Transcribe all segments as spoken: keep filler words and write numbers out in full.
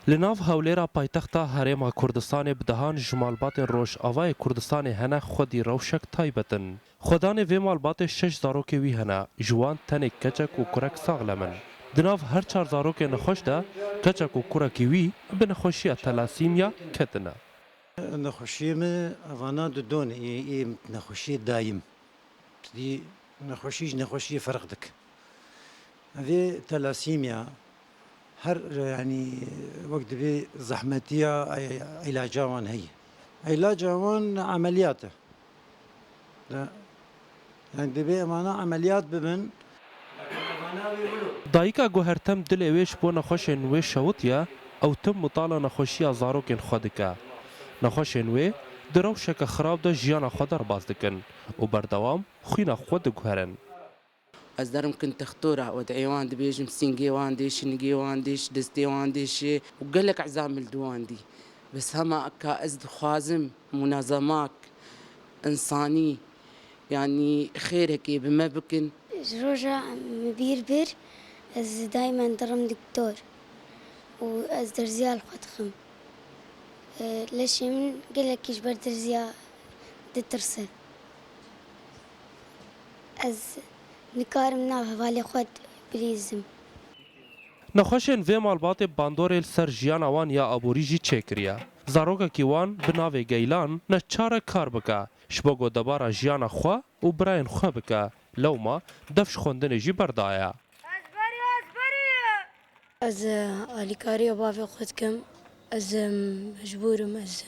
Li nav Hewlêra paytexta Herêma Kurdistanê bi dehan ji malbatên Rojavayê Kurdistanê hene xwedî rewşek taybet in. Xwedanê vê malbatê şeş zarokê wî hene, ji wan tenê keçek û kurek saxlem in. Di nav her çar zarokên nexweş de keçek û kurekî wî bi nexweşiya telasîmya ketine. Nexweşiyê min evana didon ê, ê nexweşiyê dayim. Dî nexweşî ji nexweşiyê ferq dik. Vê telasîmya her, yanî, wek dibê zehmetiya ey-, îlaca wan heye. Îlaca wan emeliyat e. De, yanî, dibê emana emeliyat bibin. Dayika ku her tim dilê wê ji bo nexweşên wê şewitiye, ew tim mitala nexweşiya zarokên xwe dike. Nexweşên wê di rewşeke xirab de jiyana xwe derbas dikin û berdewam xwîna xwe diguherin. Ez derim kin textora, wed'ê wan dibêjim, sîngê wan dêşi, nigê wan dêş, destê wan dêşi û gelek ezab min li wan dî. Bes hema ka ez dixwazim munazemak însanî, yanî xêrekê bi me bikin. Ji roja min bîr bir, ez daimen dirim doktor û ez derziya li xwe dixim. Leşê min gelekî ji ber derziya ditirse. Ez nikarim nav hevalê xwe bilîzim. Nexweşên vê malbatê bandorê li ser jiyana wan ya aborî jî çêkiriye. Zarokekî wan bi navê Geylan neçar e kar bike, ji bo ku debara jiyana xwe û birayên xwe bike, lewma dev ji xwendinê jî berdaye. Ez, e, alîkariya bavê xwe dikim. Ez, e, mecbûr im. Ez,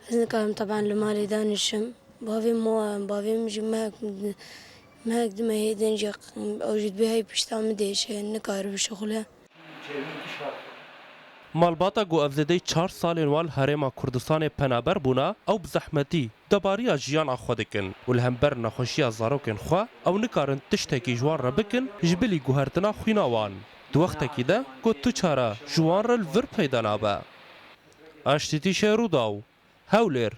ez nikarim teban li malê danişim. Bavê min, bavê min jî mehek, mehek dime hê din jî ew jî dibê hey pişta min diêşe, nikare bişuxile. Malbata ku ev zêdeyî çar salên wan li Herêma Kurdistanê penaber bûne, ew bi zehmetî debariya jiyana xwe dikin û li hember nexweşiya zarokên xwe ew nikarin tiştekî ji wan re bikin ji bilî guhertina xwîna wan. Di wextekî de ku tu çare ji wan re li vir peyda nabe. Aştîtî Şêrûdaw, Hewlêr,